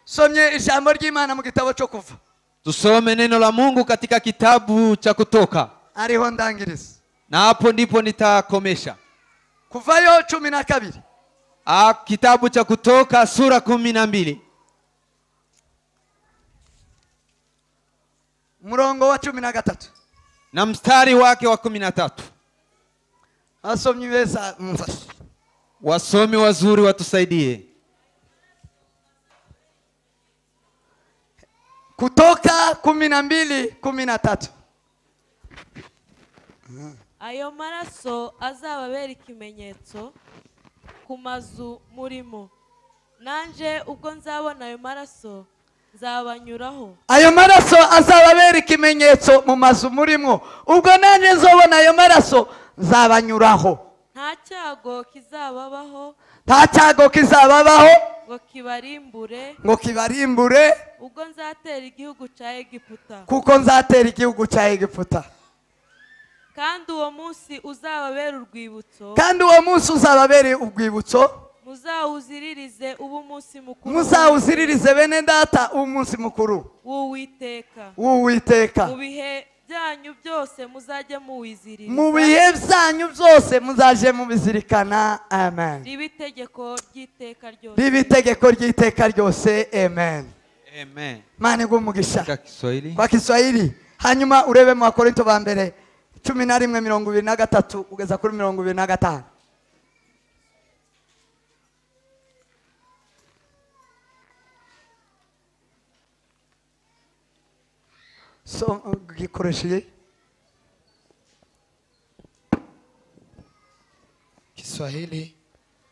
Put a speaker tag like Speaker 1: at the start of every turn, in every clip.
Speaker 1: Somye ijambo ry'Imana mu gitabo cyo Kuva.
Speaker 2: Tusome neno la Mungu katika kitabu cha Kutoka.
Speaker 1: Ariho ndangiriza.
Speaker 2: Na hapo ndipo nitakomesha.
Speaker 1: Kuvayo 12.
Speaker 2: Kitabu cha Kutoka sura 12.
Speaker 1: Murongo wa 13.
Speaker 2: Na mstari wake wa 13.
Speaker 1: Asomi beza mfashe.
Speaker 2: Wasomi wazuri watusaidie.
Speaker 1: Kutoka 12:13.
Speaker 3: Ayo maraso azababera ikimenyetso ku mazu murimo. Nanje ubwo nzabona ayo maraso nzabanyuraho.
Speaker 1: Ayo maraso azababera ikimenyetso mu mazu murimo. Ubwo nanje nzobona ayo maraso nzabanyuraho.
Speaker 3: Nta cyago kizababaho.
Speaker 1: Nta cyago kizababaho
Speaker 3: ngo kibarimbure.
Speaker 1: Ngo kibarimbure.
Speaker 3: Ubwo nzatera igihugu cya Egiputa.
Speaker 1: Kuko nzatera igihugu cya Egiputa.
Speaker 3: Kandi uwo munsi uzababera urwibutso.
Speaker 1: Kandi uwo munsi uzababera urwibutso.
Speaker 3: Muzawuziririze ubu munsi mukuru.
Speaker 1: Muzawuziririze bene data umunsi mukuru
Speaker 3: w'Uwiteka.
Speaker 1: W'Uwiteka.
Speaker 3: Mu bihe byanyu byose muzajye muwiziririza.
Speaker 1: Mu bihe byanyu byose muzaje mubizirikana. Amen.
Speaker 3: Ribe itegeko ry'iteka ryose.
Speaker 1: Ribe itegeko ry'iteka ryose. Amen.
Speaker 2: Amen.
Speaker 1: Mana iguhe umugisha.
Speaker 2: Kwa Kiswahili.
Speaker 1: Kwa Kiswahili. Hanyuma urebe mu Bakorinto ba mbere 11:23 kugeza kuri 25. So gikoresheje
Speaker 4: Kiswahili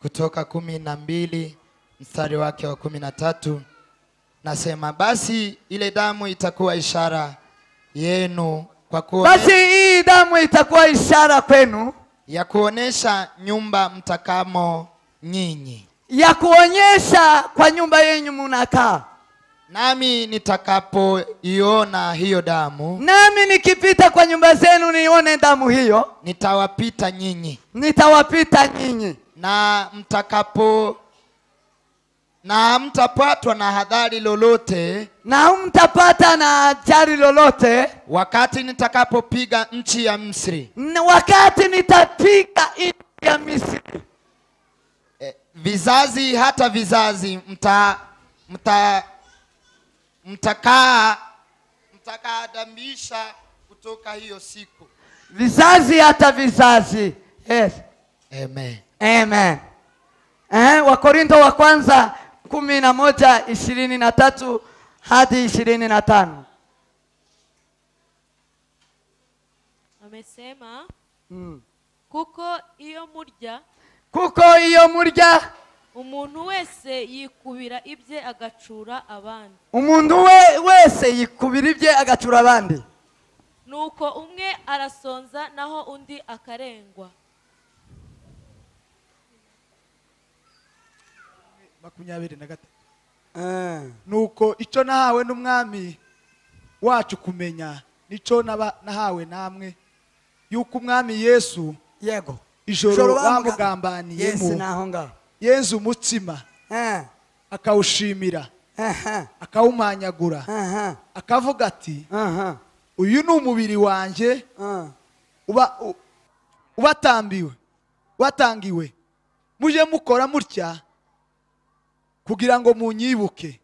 Speaker 4: Kutoka 12 mstari wake wa 13, nasema basi ile damu itakuwa ishara yenu kwa kuwa,
Speaker 1: basi hii damu itakuwa ishara kwenu
Speaker 4: ya kuonesha nyumba mtakamo nyinyi,
Speaker 1: ya kuonyesha kwa nyumba yenu mnakaa.
Speaker 4: Nami nitakapoiona hiyo damu,
Speaker 1: nami nikipita kwa nyumba zenu nione damu hiyo,
Speaker 4: nitawapita nyinyi.
Speaker 1: Nitawapita nyinyi.
Speaker 4: Na mtakapo na mtapatwa na hadhari lolote,
Speaker 1: na mtapata na ajali lolote,
Speaker 4: wakati nitakapopiga nchi ya Misri,
Speaker 1: wakati nitapiga nchi ya Misri,
Speaker 4: vizazi hata vizazi mtakaadamisha kutoka hiyo siku.
Speaker 1: Vizazi hata vizazi. Yes.
Speaker 4: Amen.
Speaker 1: Amen. Wakorinto wa kwanza 11:23 hadi 25.
Speaker 3: Amesema kuko iyo murya,
Speaker 1: kuko iyo murya,
Speaker 3: umuntu wese yikubira ibye agacura abandi.
Speaker 1: Umuntu wese yikubira ibye agacura abandi.
Speaker 3: Nuko umwe arasonza naho undi akarengwa.
Speaker 5: 23. Nuko icyo nahawe n'umwami wacu kumenya nico nahawe namwe, yuko umwami Yesu,
Speaker 1: yego,
Speaker 5: ijoro bamugambaniyemo,
Speaker 1: Yesu naho ngaho,
Speaker 5: Yesu umutsima akawushimira, akawumanyagura, akavuga ati uyu ni umubiri wanjye ubatambiwe, watangiwe, muje mukora mutya kugira ngo munyibuke.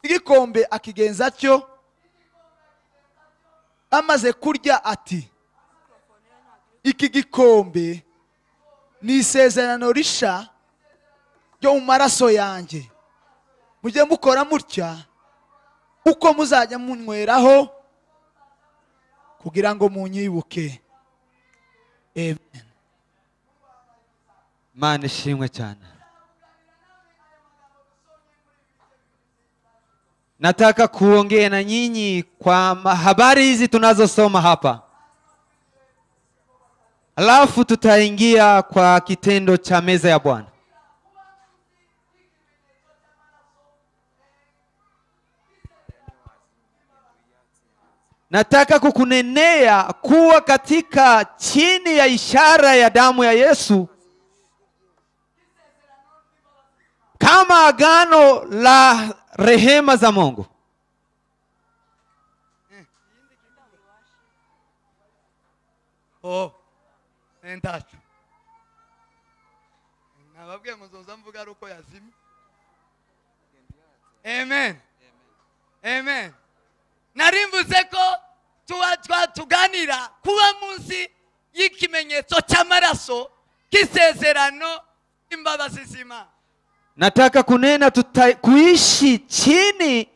Speaker 5: Igikombe akigenza atyo, amaze kurya ati iki gikombe ni isezerano risha ryo mu maraso yanjye, mujye mukora mutya uko muzajya munyweraho kugira ngo munyibuke. Amen.
Speaker 2: Mana ishimwe cyane. Nataka kuongea na nyinyi kwa habari hizi tunazosoma hapa. Alafu tutaingia kwa kitendo cha meza ya Bwana. Nataka kukunenea kuwa katika chini ya ishara ya damu ya Yesu, kama agano la rehema za Mungu.
Speaker 1: Oh, ntacyo nababwiye ngo nzoza mvuga ari uko yazimye. Amen. Amen. Nari mvuze ko tuba tuganira kuba munsi y'ikimenyetso cy'amaraso k'isezerano imbabazi z'Imana.
Speaker 2: Nataka kunena kuishi chini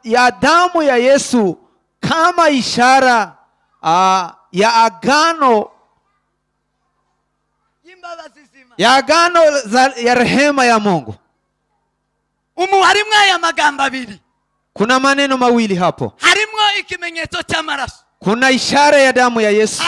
Speaker 2: ya damu ya Yesu kama ishara ya agano, ya agano ya rehema ya Mungu.
Speaker 1: Harimwo aya magambo abiri.
Speaker 2: Kuna maneno mawili hapo.
Speaker 1: Harimwo ikimenyetso cy'amaraso.
Speaker 2: Kuna ishara ya damu ya Yesu.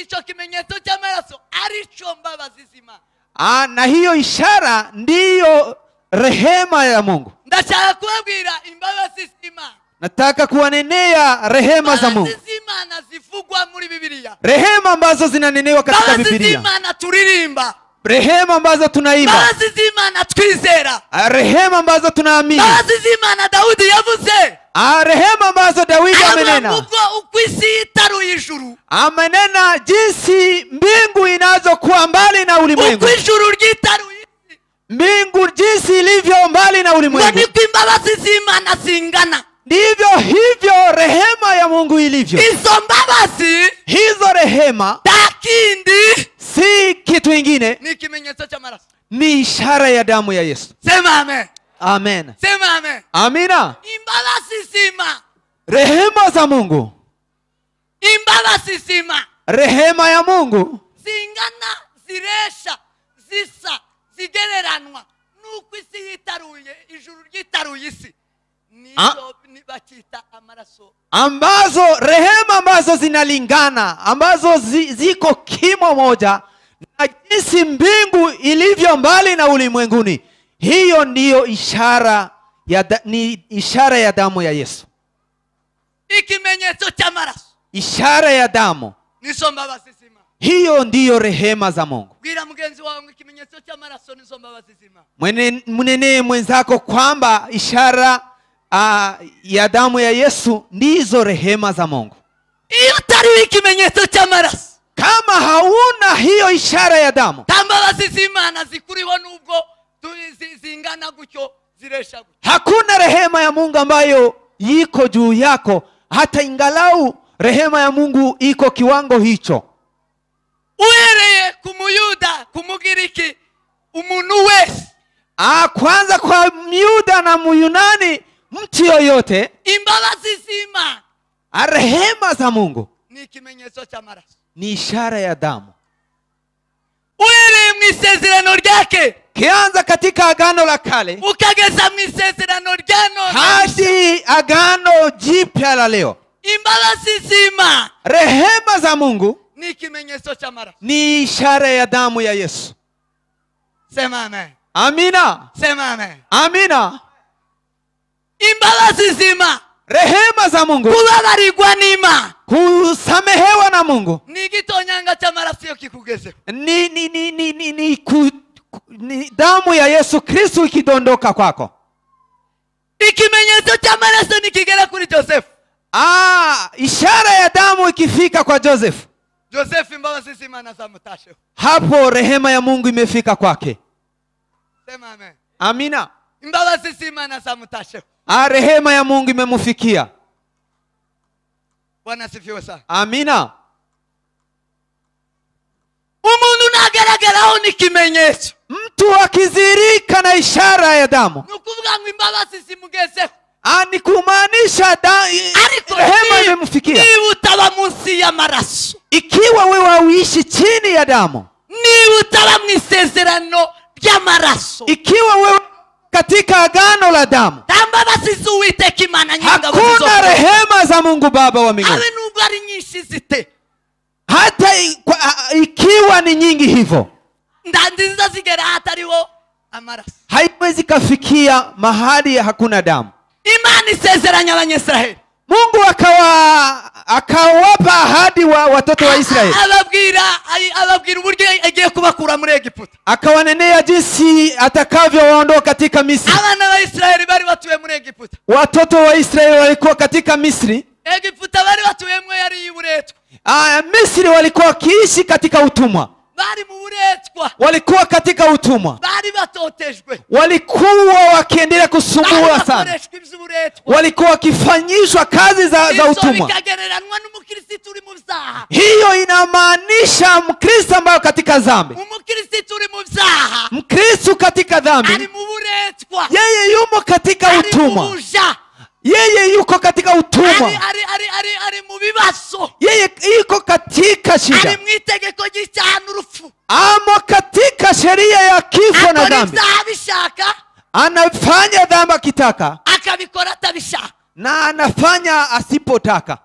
Speaker 1: Ico kimenyetso cy'amaraso arico mbabazi z'Imana.
Speaker 2: Na hiyo ishara ndiyo rehema ya Mungu.
Speaker 1: Ndashaka kubabwira imbabazi z'Imana.
Speaker 2: Nataka kuwanenea rehema za Mungu.
Speaker 1: Imbabazi z'Imana zivugwa muri Bibiliya.
Speaker 2: Rehema ambazo zinanenewa katika
Speaker 1: Imbabazi
Speaker 2: Bibiliya.
Speaker 1: z'Imana turirimba.
Speaker 2: Rehema ambazo tunaimba.
Speaker 1: Imbabazi z'Imana twizera.
Speaker 2: Rehema ambazo tunaamini.
Speaker 1: Imbabazi z'Imana Daudi yavuze.
Speaker 2: Rehema ambazo Daudi amenena.
Speaker 1: Uko isi yitaruye ijuru.
Speaker 2: Amenena jinsi mbingu inazokuwa mbali na ulimwengu.
Speaker 1: Uko ijuru ryitaruye isi.
Speaker 2: Mbingu jinsi ilivyo mbali na ulimwengu.
Speaker 1: Ngo imbabazi z'Imana zingana.
Speaker 2: Ndivyo hivyo rehema ya Mungu ilivyo.
Speaker 1: Izo mbabazi,
Speaker 2: hizo rehema,
Speaker 1: takindi
Speaker 2: si kitu ingine,
Speaker 1: ni kimenyetso cy'amaraso.
Speaker 2: Ni ishara ya damu ya Yesu.
Speaker 1: Sema amen.
Speaker 2: Amen.
Speaker 1: Sema amen.
Speaker 2: Amina.
Speaker 1: Imbabazi z'Imana.
Speaker 2: Rehema za Mungu.
Speaker 1: Imbabazi z'Imana.
Speaker 2: Rehema ya Mungu
Speaker 1: zingana, ziresha, zisa, zigereranwa nuko isi yitaruye, ijuru ryitaruye isi. Ni bakita amaraso.
Speaker 2: Ambazo rehema ambazo zinalingana, ambazo ziko kimo moja na jinsi mbingu ilivyo mbali na ulimwenguni. Hiyo ndiyo ishara ya ni ishara ya damu ya Yesu.
Speaker 1: Ikimenyetso cy'amaraso.
Speaker 2: Ishara ya damu.
Speaker 1: Nizo mbabazi z'Imana.
Speaker 2: Hiyo ndiyo rehema za Mungu.
Speaker 1: Bwira mugenzi wawe ngo ikimenyetso cy'amaraso nizo mbabazi z'Imana.
Speaker 2: Mnenee mwenzako kwamba ishara ya damu ya Yesu ndizo rehema za Mungu.
Speaker 1: Iyo utari ikimenyetso cy'amaraso,
Speaker 2: kama hauna hiyo ishara ya damu,
Speaker 1: mbabazi z'Imana zikuriho nubwo zingana gutyo ziresha gutyo,
Speaker 2: hakuna rehema ya Mungu ambayo iko juu yako, hata ingalau rehema ya Mungu iko kiwango hicho.
Speaker 1: Uhereye ku Muyuda, ku Mugiriki, umuntu wese.
Speaker 2: Kwanza kwa Myuda na Muyunani, mtu yoyote,
Speaker 1: imbabazi z'Imana,
Speaker 2: rehema za Mungu
Speaker 1: ni ikimenyetso cy'amaraso,
Speaker 2: ni ishara ya damu.
Speaker 1: Uhereye mu isezerano ryake,
Speaker 2: kianza katika agano la kale
Speaker 1: ukageza mu isezerano rya none,
Speaker 2: hadi agano jipya la leo,
Speaker 1: imbabazi z'Imana,
Speaker 2: rehema za Mungu
Speaker 1: ni ikimenyetso cy'amaraso,
Speaker 2: ni ishara ya damu ya Yesu.
Speaker 1: Sema amen.
Speaker 2: Amina.
Speaker 1: Sema amen.
Speaker 2: Amina.
Speaker 1: Imbabazi z'Imana,
Speaker 2: rehema za Mungu,
Speaker 1: kubabarirwa n'Imana,
Speaker 2: kusamehewa na Mungu,
Speaker 1: ni igitonyanga cy'amaraso iyo kikugezeho,
Speaker 2: ni damu ya Yesu Kristo ikidondoka kwako.
Speaker 1: Ikimenyetso cy'amaraso nikigera kuri Joseph.
Speaker 2: Ishara ya damu ikifika kwa Joseph,
Speaker 1: Joseph imbabazi z'Imana zamutasheho.
Speaker 2: Hapo rehema ya Mungu imefika kwake.
Speaker 1: Sema amen.
Speaker 2: Amina.
Speaker 1: Imbabazi z'Imana zamutasheho.
Speaker 2: Rehema ya Mungu imemufikia.
Speaker 1: Bwana asifiwe sana.
Speaker 2: Amina.
Speaker 1: Umuntu nagaragaraho ni kimenyetso.
Speaker 2: Mtu akizirika na ishara ya damu,
Speaker 1: ni ukuvuga ngo imbabazi zimugezeho.
Speaker 2: Ni kumaanisha rehema imemfikia.
Speaker 1: Niba utaba munsi y'amaraso,
Speaker 2: ikiwa wewe hauishi chini ya damu,
Speaker 1: niba utaba mu isezerano ry'amaraso,
Speaker 2: ikiwa wewe katika agano la damu,
Speaker 1: imbabazi z'Uwiteka Imana nyingabo,
Speaker 2: hakuna rehema za Mungu Baba wa mbinguni.
Speaker 1: Habe nubwo ari nyinshi zite,
Speaker 2: hata ikiwa ni nyingi hivyo,
Speaker 1: ndandiza zigera hatariho amaraso,
Speaker 2: haiwezi kafikia mahali hakuna damu.
Speaker 1: Imana isezeranya Abanyisiraheli.
Speaker 2: Mungu akawapa ahadi wa watoto wa Israeli.
Speaker 1: Ababwira uburyo agiye kubakura muri Egiputa.
Speaker 2: Akawanenea jinsi atakavyowaondoa katika Misri.
Speaker 1: Abana ba Israeli bari batuye muri Egiputa.
Speaker 2: Watoto wa Israeli walikuwa katika Misri.
Speaker 1: Egiputa bari batuyemwe yari iburetwa.
Speaker 2: Misri walikuwa wakiishi katika utumwa.
Speaker 1: Bari mu buretwa.
Speaker 2: Walikuwa katika utumwa.
Speaker 1: Bari batotejwe.
Speaker 2: Walikuwa wakiendelea kusumbua sana. Walikuwa wakifanyishwa kazi za utumwa. Hiyo inamaanisha Mkristo ambaye katika dhambi. Mkristo katika dhambi. Yeye yumo katika utumwa. Yeye yuko katika utumwa. Yeye yuko katika shida. Amo katika sheria ya kifo na dhambi. Anafanya dhambi akitaka, na anafanya asipotaka.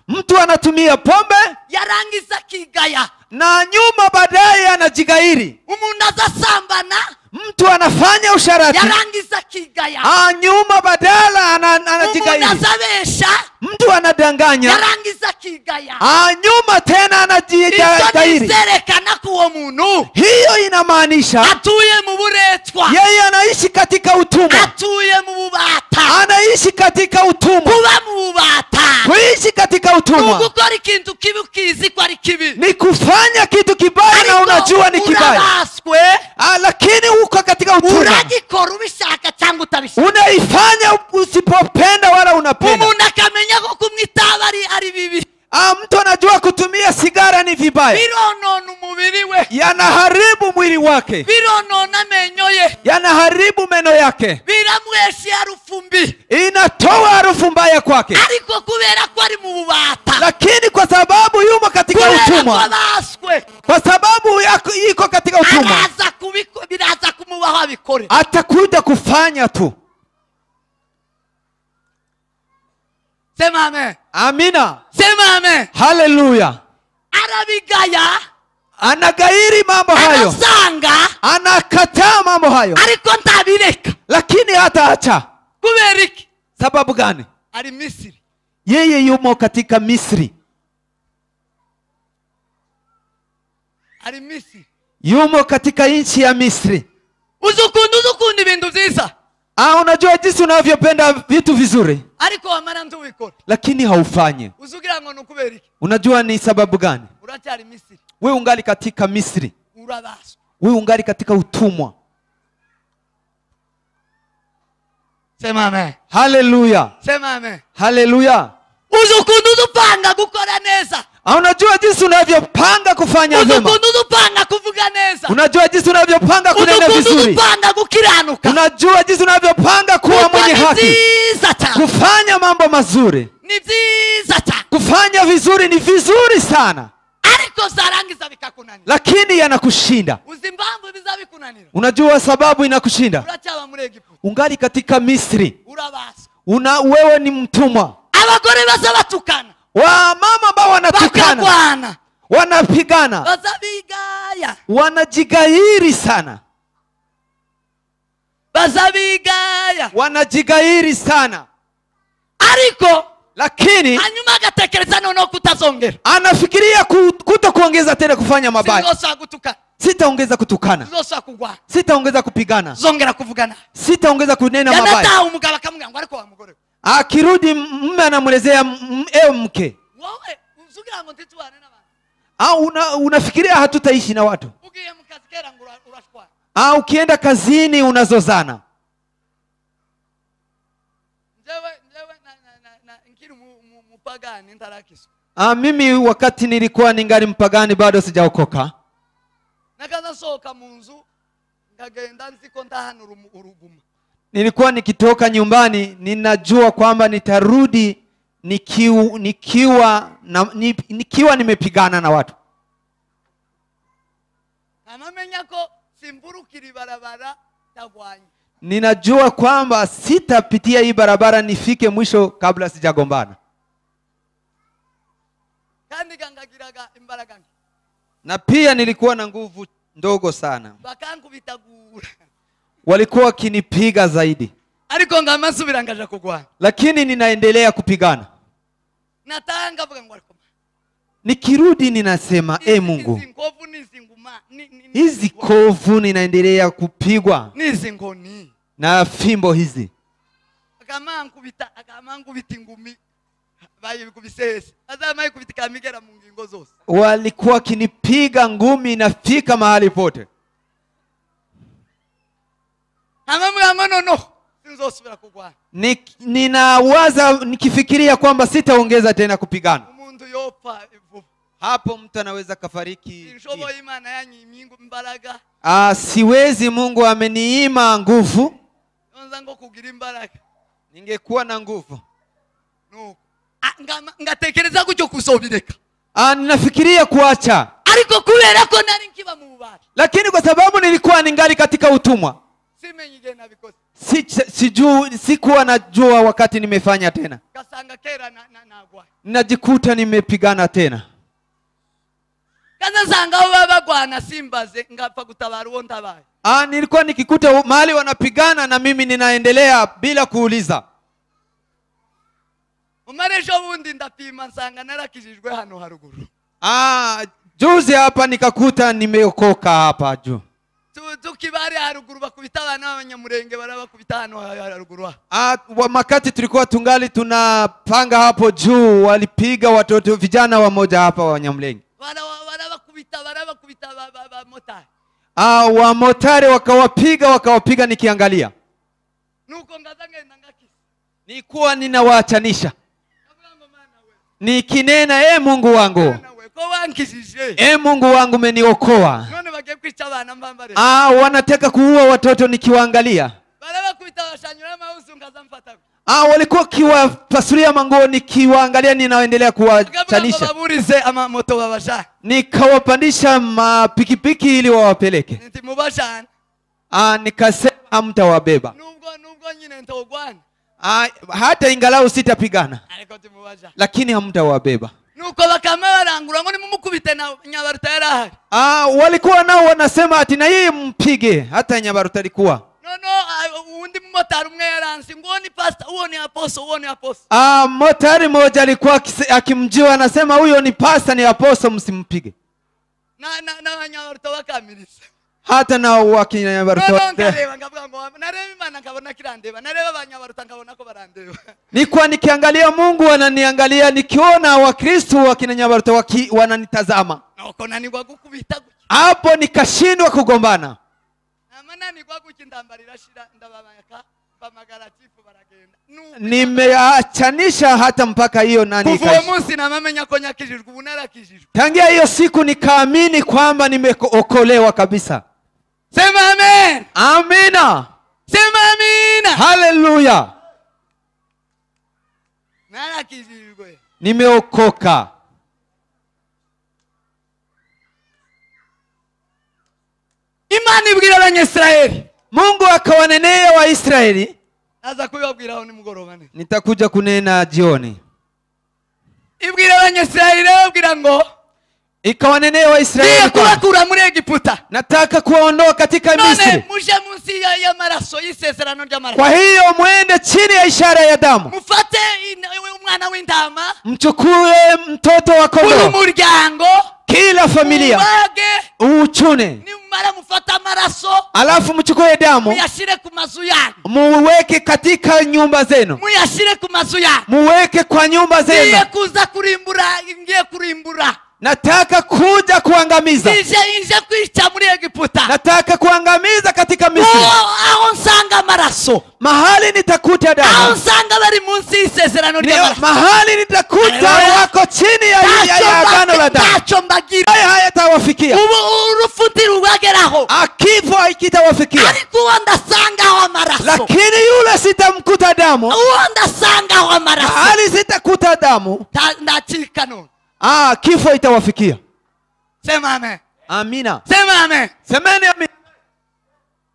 Speaker 2: Mtu anatumia pombe, na nyuma baadaye anajigairi. Mtu anafanya usharati, nyuma badala anajigairi. Mtu anadanganya, nyuma tena anajigairi. Hiyo inamaanisha yeye anaishi katika utumwa. Anaishi katika utumwa. Kuishi katika utumwa ni kufanya kitu kibaya na unajua ni kibaya, lakini uko katika utumwa. Unaifanya usipopenda wala unapenda. Mtu anajua kutumia sigara ni vibaya. Yanaharibu mwili wake. Yanaharibu meno yake. Inatoa harufu mbaya kwake. Lakini kwa sababu yumo katika utumwa, kwa sababu yuko katika utumwa, atakuja kufanya tu.
Speaker 1: Sema amen.
Speaker 2: Amina.
Speaker 1: Sema amen.
Speaker 2: Haleluya.
Speaker 1: Arabigaya.
Speaker 2: Anagairi mambo hayo. Anakataa mambo hayo. Lakini hataacha. Sababu gani?
Speaker 1: Ari Misri.
Speaker 2: Yeye yumo katika Misri.
Speaker 1: Ari Misri.
Speaker 2: Yumo katika nchi ya Misri.
Speaker 1: Uzukundu ibintu byiza.
Speaker 2: Unajua jinsi unavyopenda vitu vizuri, lakini haufanyi. Unajua ni sababu gani? Wewe ungali katika Misri. Wewe ungali katika utumwa.
Speaker 1: Sema amen.
Speaker 2: Haleluya.
Speaker 1: Sema amen.
Speaker 2: Haleluya.
Speaker 1: Uzukundu upanga gukora neza.
Speaker 2: Unajua jinsi unavyopanga kufanya mema. Unajua jinsi unavyopanga kunena vizuri. Unajua jinsi unavyopanga kuwa mwenye haki. Kufanya mambo mazuri. Kufanya vizuri ni vizuri sana. Lakini yanakushinda. Unajua sababu inakushinda? Ungali katika Misri. Wewe ni mtumwa. Wamama ambao wanatukana, wanapigana, wanajigairi sana. Wanajigairi sana. Lakini anafikiria kutokuongeza tena kufanya mabaya. Sitaongeza kutukana. Sitaongeza kupigana. Sitaongeza kunena mabaya. Akirudi mume anamwelezea mke. Unafikiria hatutaishi na watu. Ukienda kazini unazozana. Mimi wakati nilikuwa ningali mpagani bado sijaokoka. Nilikuwa nikitoka nyumbani ninajua kwamba nitarudi nikiwa nimepigana na watu. Ninajua kwamba sitapitia hii barabara nifike mwisho kabla sijagombana. Na pia nilikuwa na nguvu ndogo sana. Walikuwa wakinipiga zaidi.
Speaker 1: Ariko ngamasubira ngaja kugwana.
Speaker 2: Lakini ninaendelea kupigana.
Speaker 1: Natanga vuga ngo ariko.
Speaker 2: Nikirudi ninasema, e Mungu, hizi kovu ninaendelea kupigwa na fimbo hizi. Walikuwa kinipiga ngumi nafika mahali pote. Ninawaza nikifikiria kwamba sitaongeza tena kupigana. Hapo mtu anaweza kafariki. Siwezi, Mungu ameniima nguvu. Ningekuwa na nguvu. Ninafikiria kuacha. Lakini kwa sababu nilikuwa ningali katika utumwa, sikuwa najua wakati nimefanya tena. Najikuta nimepigana tena. Nilikuwa nikikuta mahali wanapigana na mimi ninaendelea bila kuuliza. Juzi hapa nikakuta nimeokoka hapa juu. Wakati tulikuwa tungali tunapanga hapo juu, walipiga watoto vijana wamoja hapa wa Wanyamulenge. Wamotari wakawapiga nikiangalia. Nikuwa ninawaachanisha. Nikinena, e Mungu wangu. E Mungu wangu umeniokoa. Wanataka kuua watoto nikiwaangalia. Walikuwa kiwapasulia manguo nikiwaangalia, ninaendelea kuwachanisha. Nikawapandisha mapikipiki ili wawapeleke. Nikasema hamtawabeba. Hata ingalau sitapigana, lakini hamtawabeba. Walikuwa nao wanasema ati na yeye mpige, hata Nyabaruta alikuwa. Motari mmoja alikuwa akimjua anasema huyo ni pastor, ni apostle, msimpige. Hata na wakinyabaruta. Nikuwa nikiangalia Mungu ananiangalia, nikiona Wakristo wakinyabaruta wananitazama. Hapo nikashindwa kugombana. Nimeachanisha hata mpaka hiyo nani. Tangia hiyo siku nikaamini kwamba nimeokolewa kabisa.
Speaker 1: Sema amen.
Speaker 2: Amina.
Speaker 1: Sema amina.
Speaker 2: Hallelujah. Nimeokoka.
Speaker 1: Imani ibwira Abanyisraeli.
Speaker 2: Mungu akawanenea wa Israeli. Nitakuja kunena jioni.
Speaker 1: Ibwira Abanyisraeli babwira ngo
Speaker 2: ikawanenea wa Israeli, nataka kuwaondoa katika Misri. Kwa hiyo muende chini ya ishara ya damu. Mchukue mtoto wa kondoo. Kila familia uchune. Alafu mchukue damu, muweke katika nyumba zenu. Muweke kwa nyumba zenu. Nataka kuja kuangamiza. Nataka kuangamiza katika Misri. Mahali nitakuta damu. Mahali nitakuta wako chini ya agano la damu. Hayatawafikia. Kifo hakitawafikia. Lakini yule sitamkuta damu. Mahali sitakuta damu, kifo itawafikia.
Speaker 1: Sema amen.
Speaker 2: Amina.
Speaker 1: Sema amen.
Speaker 2: Semeni amen.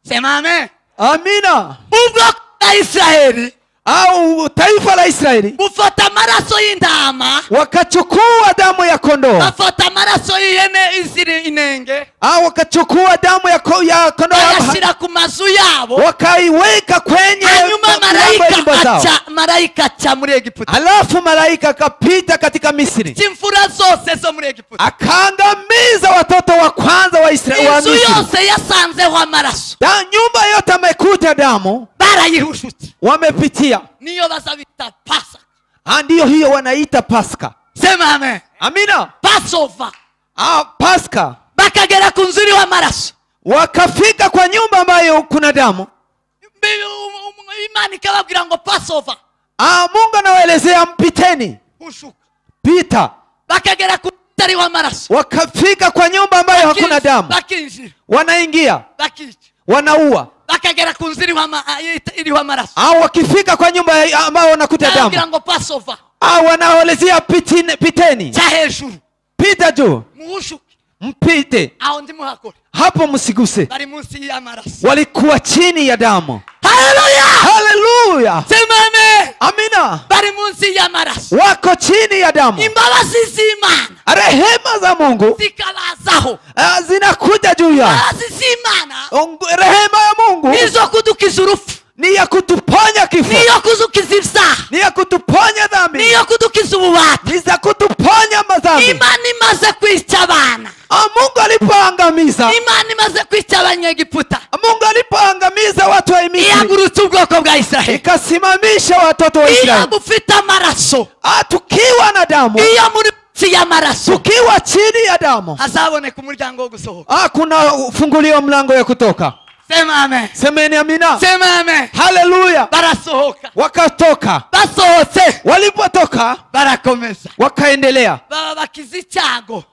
Speaker 1: Sema amen.
Speaker 2: Amina.
Speaker 1: Ubwoko bwa Israeli.
Speaker 2: Au taifa la Israeli
Speaker 1: bufata amaraso y'intama,
Speaker 2: wakachukua damu ya kondoo,
Speaker 1: bafata amaraso y'ihene iziri inenge,
Speaker 2: au wakachukua damu ya kondoo
Speaker 1: bayashyira ku mazu yabo,
Speaker 2: wakaiweka kwenye
Speaker 1: hanyuma malaika aca muri Egiputa.
Speaker 2: Alafu malaika akapita katika Misri,
Speaker 1: imfura zose zo muri Egiputa,
Speaker 2: akaangamiza watoto wa kwanza wa Israeli.
Speaker 1: Inzu yose yasanzeho amaraso,
Speaker 2: nyumba yote amekuta damu,
Speaker 1: barayihushutse,
Speaker 2: wamepitia.
Speaker 1: Niyo bazabita Pasaka.
Speaker 2: Ndiyo hiyo wanaita Pasaka.
Speaker 1: Sema amen.
Speaker 2: Amina.
Speaker 1: Passover.
Speaker 2: Pasaka.
Speaker 1: Bakagera ku nzu iriho amaraso,
Speaker 2: wakafika kwa nyumba ambayo kuna damu.
Speaker 1: Imana ikababwira ngo Passover.
Speaker 2: Mungu anawaelezea mpiteni.
Speaker 1: Hushuka.
Speaker 2: Pita.
Speaker 1: Bakagera ku itariho amaraso,
Speaker 2: wakafika kwa nyumba ambayo hakuna damu,
Speaker 1: bakinjira,
Speaker 2: wanaingia,
Speaker 1: bakica,
Speaker 2: wanaua.
Speaker 1: Bakagera ku nzu iriho amaraso,
Speaker 2: wakifika kwa nyumba ambayo wanakuta damu,
Speaker 1: ngo Passover.
Speaker 2: Wanaolezea piteni,
Speaker 1: cha hejuru,
Speaker 2: pita juu,
Speaker 1: muhushuke,
Speaker 2: mpite.
Speaker 1: Aho ndimuhakore,
Speaker 2: hapo msiguse.
Speaker 1: Bari munsi y'amaraso,
Speaker 2: walikuwa chini ya damu.
Speaker 1: Haleluya,
Speaker 2: haleluya.
Speaker 1: Sema amen.
Speaker 2: Amina.
Speaker 1: Bari munsi y'amaraso,
Speaker 2: wako chini ya damu.
Speaker 1: Imbabazi z'Imana,
Speaker 2: rehema za Mungu
Speaker 1: zikabazaho,
Speaker 2: zinakuja juu yao.
Speaker 1: Imbabazi z'Imana,
Speaker 2: rehema ya Mungu
Speaker 1: nizo kudukiza urupfu,
Speaker 2: ni ya kutuponya kifo,
Speaker 1: ni yo kuzukiza ibyaha,
Speaker 2: ni ya kutuponya dhambi,
Speaker 1: ni yo kudukiza ububata,
Speaker 2: ni za kutuponya madhambi.
Speaker 1: Imana imaze kwica abana,
Speaker 2: Mungu alipoangamiza,
Speaker 1: Imana imaze kwica abanyegiputa,
Speaker 2: Mungu alipoangamiza watu wa Misri,
Speaker 1: ihagurutsa ubwoko bwa Israeli,
Speaker 2: ikasimamisha watoto wa Israeli.
Speaker 1: Iyo mufite amaraso,
Speaker 2: tukiwa na damu,
Speaker 1: iyo muri munsi y'amaraso,
Speaker 2: tukiwa chini ya damu,
Speaker 1: hazaboneka umuryango wo gusohoka.
Speaker 2: Kuna funguliwa mlango ya kutoka.
Speaker 1: Sema amen.
Speaker 2: Semeni amina.
Speaker 1: Sema amen.
Speaker 2: Haleluya.
Speaker 1: Barasohoka.
Speaker 2: Wakatoka.
Speaker 1: Basohotse.
Speaker 2: Walipotoka
Speaker 1: barakomeza,
Speaker 2: wakaendelea.
Speaker 1: Baba bakiza icyago,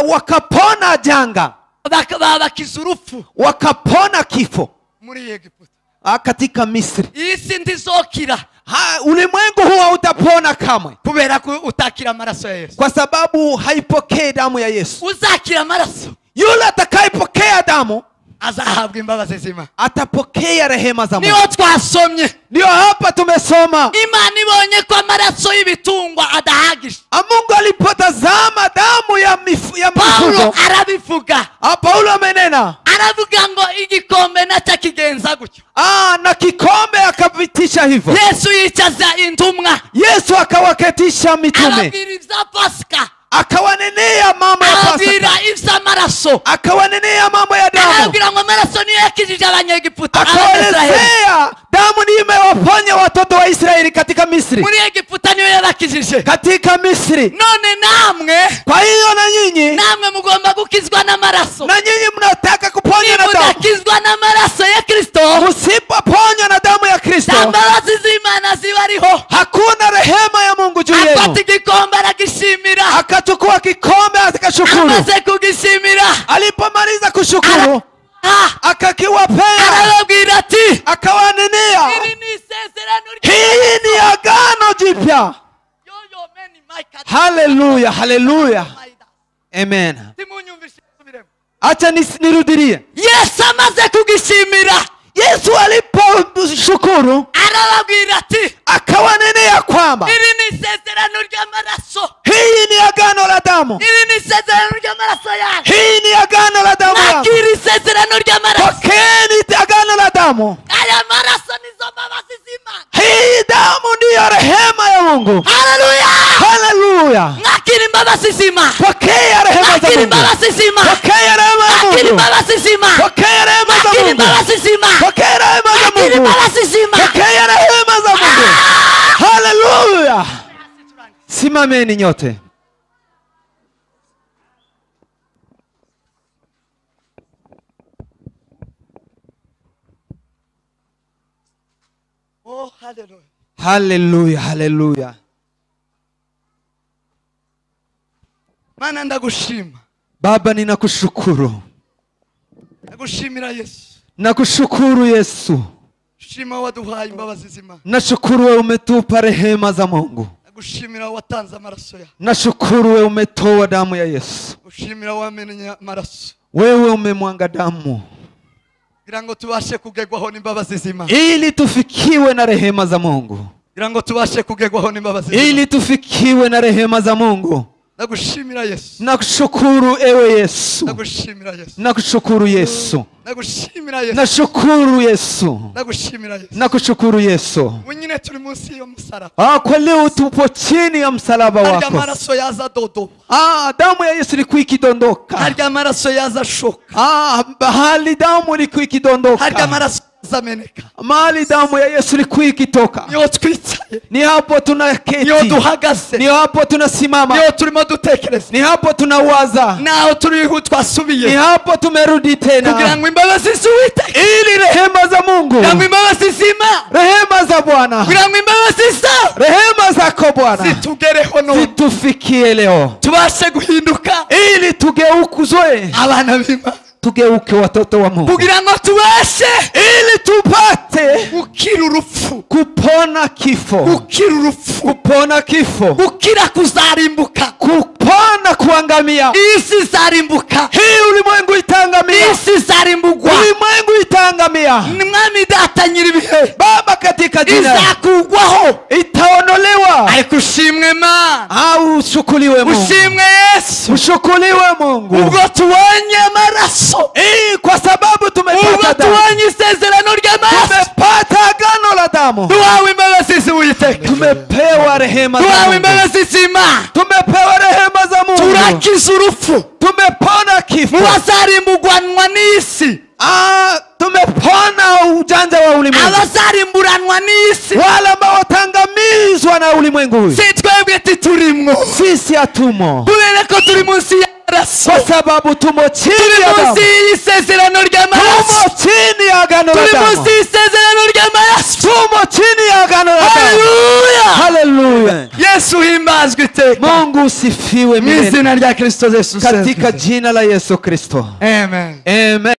Speaker 2: wakapona janga,
Speaker 1: baba bakiza urupfu,
Speaker 2: wakapona kifo
Speaker 1: muri Egiputa,
Speaker 2: katika Misri.
Speaker 1: Isi ndizokira.
Speaker 2: Ulimwengu huwa utapona kamwe,
Speaker 1: kubera ko utakira amaraso ya Yesu,
Speaker 2: kwa sababu haipokei damu ya Yesu.
Speaker 1: Uzakira amaraso,
Speaker 2: yule atakayepokea damu
Speaker 1: azahabwa imbabazi z'Imana,
Speaker 2: atapokea rehema za Mungu.
Speaker 1: Niyo twasomye,
Speaker 2: ndio hapa tumesoma.
Speaker 1: Imana ibonye ko amaraso y'ibitungwa adahagije,
Speaker 2: Mungu alipotazama damu ya mifugo,
Speaker 1: Paulo arabivuga.
Speaker 2: Paulo amenena,
Speaker 1: aravuga ngo igikombe nacyo kigenza gutyo,
Speaker 2: na kikombe akapitisha hivyo.
Speaker 1: Yesu yicaza intumwa,
Speaker 2: Yesu akawaketisha mitume,
Speaker 1: arabwira ibya Pasika,
Speaker 2: akawanenea mambo ya Pasaka,
Speaker 1: arabwira iby'amaraso,
Speaker 2: akawanenea mambo ya damu,
Speaker 1: arabwira ngo amaraso niyo yakijije abanyegiputa,
Speaker 2: akawaelezea damu ndiyo imewaponya watoto wa Israeli katika Misri,
Speaker 1: muri Egiputa niyo yabakijije
Speaker 2: katika Misri.
Speaker 1: None namwe,
Speaker 2: kwa hiyo na nyinyi,
Speaker 1: namwe mugomba gukizwa n'amaraso,
Speaker 2: na nyinyi mnataka kuponywa na damu.
Speaker 1: Mudakizwa n'amaraso ya Kristo,
Speaker 2: msipoponywa na damu ya Kristo,
Speaker 1: imbabazi z'Imana zibariho,
Speaker 2: hakuna rehema ya Mungu juu yenu.
Speaker 1: Afata igikombe aragishimira,
Speaker 2: akachukua kikombe akashukuru.
Speaker 1: Amaze kugishimira,
Speaker 2: alipomaliza kushukuru, akakiwapea,
Speaker 1: arababwira ati,
Speaker 2: akawanenea, hii ni agano jipya. Haleluya, haleluya. Amen. Acha nirudirie.
Speaker 1: Yesu amaze kugishimira,
Speaker 2: Yesu aliposhukuru,
Speaker 1: arababwira ati,
Speaker 2: akawanenea kwamba
Speaker 1: iri ni isezerano ry'amaraso,
Speaker 2: hii ni agano la damu,
Speaker 1: iri ni isezerano ry'amaraso yanyu,
Speaker 2: hii ni agano la damu yangu,
Speaker 1: nakira isezerano ry'amaraso,
Speaker 2: pokeeni agano la damu.
Speaker 1: Aya maraso nizo mbabazi z'Imana,
Speaker 2: hii damu ndiyo rehema ya Mungu.
Speaker 1: Haleluya,
Speaker 2: haleluya.
Speaker 1: Nakira imbabazi z'Imana,
Speaker 2: pokea rehema za
Speaker 1: nakira
Speaker 2: Mungu,
Speaker 1: imbabazi z'Imana,
Speaker 2: pokea rehema ya
Speaker 1: nakira
Speaker 2: Mungu,
Speaker 1: imbabazi z'Imana,
Speaker 2: pokea rehema za
Speaker 1: nakira
Speaker 2: Mungu,
Speaker 1: imbabazi z'Imana,
Speaker 2: pokea rehema za
Speaker 1: nakira
Speaker 2: Mungu,
Speaker 1: imbabazi z'Imana,
Speaker 2: pokea rehema za Mungu. Haleluya. Simameni nyote.
Speaker 1: Oh, haleluya.
Speaker 2: Haleluya, haleluya.
Speaker 1: Mana ndagushima.
Speaker 2: Baba ninakushukuru.
Speaker 1: Ndagushimira Yesu.
Speaker 2: Nakushukuru Yesu.
Speaker 1: Shima waduhaye imbabazi z'Imana.
Speaker 2: Nashukuru wewe umetupa rehema za Mungu.
Speaker 1: Ndagushimira watanze amaraso yawe.
Speaker 2: Nashukuru wewe umetoa damu ya Yesu.
Speaker 1: Ushimira wamenye amaraso.
Speaker 2: Wewe umemwanga damu
Speaker 1: kugira ngo tubashe kugegwaho n'imbabazi z'Imana,
Speaker 2: ili tufikiwe na rehema za Mungu.
Speaker 1: Kugira ngo tubashe kugerwaho n'imbabazi,
Speaker 2: ili tufikiwe na rehema za Mungu.
Speaker 1: Nagushimira Yesu.
Speaker 2: Nakushukuru ewe Yesu.
Speaker 1: Nagushimira Yesu.
Speaker 2: Nakushukuru Yesu.
Speaker 1: Nagushimira Yesu.
Speaker 2: Nashukuru Yesu.
Speaker 1: Nagushimira Yesu.
Speaker 2: Nakushukuru Yesu.
Speaker 1: Nyine turi munsi y'umusaraba.
Speaker 2: Kwa leo tupo chini ya msalaba wako.
Speaker 1: Harya maraso yaza dodo.
Speaker 2: Damu ya Yesu ilikuwa ikidondoka.
Speaker 1: Harya maraso yaza shoka.
Speaker 2: Hali damu ilikuwa ikidondoka.
Speaker 1: Harya maraso zameneka.
Speaker 2: Mahali damu ya Yesu ilikuwa ikitoka.
Speaker 1: Niho twicaye.
Speaker 2: Ni hapo tunaketi.
Speaker 1: Niho duhagaze.
Speaker 2: Ni hapo tunasimama.
Speaker 1: Niho turimo dutekereza.
Speaker 2: Ni hapo tunawaza.
Speaker 1: Naho turiho twasubiye.
Speaker 2: Ni hapo tumerudi tena.
Speaker 1: Kugira ngo imbabazi z'Uwiteka,
Speaker 2: ili rehema za Mungu,
Speaker 1: kugira ngo imbabazi z'Imana,
Speaker 2: rehema za Bwana,
Speaker 1: kugira ngo imbabazi za
Speaker 2: rehema zako Bwana
Speaker 1: zitugereho none,
Speaker 2: zitufikie leo,
Speaker 1: tubashe guhinduka,
Speaker 2: ili tugeukuzwe
Speaker 1: abana b'Imana,
Speaker 2: tugeuke watoto wa Mungu,
Speaker 1: kugira ngo tubashe,
Speaker 2: ili tupate
Speaker 1: gukira urupfu,
Speaker 2: kupona kifo,
Speaker 1: gukira urupfu,
Speaker 2: kupona kifo,
Speaker 1: gukira kuzarimbuka,
Speaker 2: kupona kuangamia.
Speaker 1: Isi izarimbuka.
Speaker 2: Hii ulimwengu itaangamia.
Speaker 1: Isi izarimbugwa.
Speaker 2: Ulimwengu itaangamia.
Speaker 1: Ni Mwami Data nyiribihe.
Speaker 2: Baba katika jina
Speaker 1: izakugwaho,
Speaker 2: itaondolewa.
Speaker 1: Ariko ushimwe Mana.
Speaker 2: Ushukuliwe Mungu.
Speaker 1: Ushimwe Yesu.
Speaker 2: Ushukuliwe Mungu.
Speaker 1: Ubwo tubonye amaraso,
Speaker 2: kwa sababu tumepata damu,
Speaker 1: tubonye isezerano ry'amaraso,
Speaker 2: tumepata agano la damu,
Speaker 1: duhawe imbabazi z'Uwiteka,
Speaker 2: tumepewa rehema za
Speaker 1: duhawe
Speaker 2: Mungu,
Speaker 1: imbabazi z'Imana,
Speaker 2: tumepewa rehema za Mungu,
Speaker 1: turakiza urupfu,
Speaker 2: tumepona kifo,
Speaker 1: mu bazarimbugwanwa n'isi,
Speaker 2: tumepona ujanja wa ulimwengu,
Speaker 1: abazarimburanwa n'isi,
Speaker 2: wale ambao watangamizwa na ulimwengu huu,
Speaker 1: si twebwe titurimwo,
Speaker 2: sisi hatumo,
Speaker 1: kubera ko turi munsi y'amaraso,
Speaker 2: kwa sababu tumo chini ya damu,
Speaker 1: turi munsi y'isezerano ry'amaraso,
Speaker 2: tumo chini ya agano la damu,
Speaker 1: turi munsi y'isezerano ry'amaraso,
Speaker 2: tumo chini ya agano la damu.
Speaker 1: Haleluya,
Speaker 2: haleluya.
Speaker 1: Yesu himbazwe iteka.
Speaker 2: Mungu usifiwe
Speaker 1: mu izina rya Kristo Yesu,
Speaker 2: katika jina la Yesu Kristo.
Speaker 1: Amen.
Speaker 2: Amen.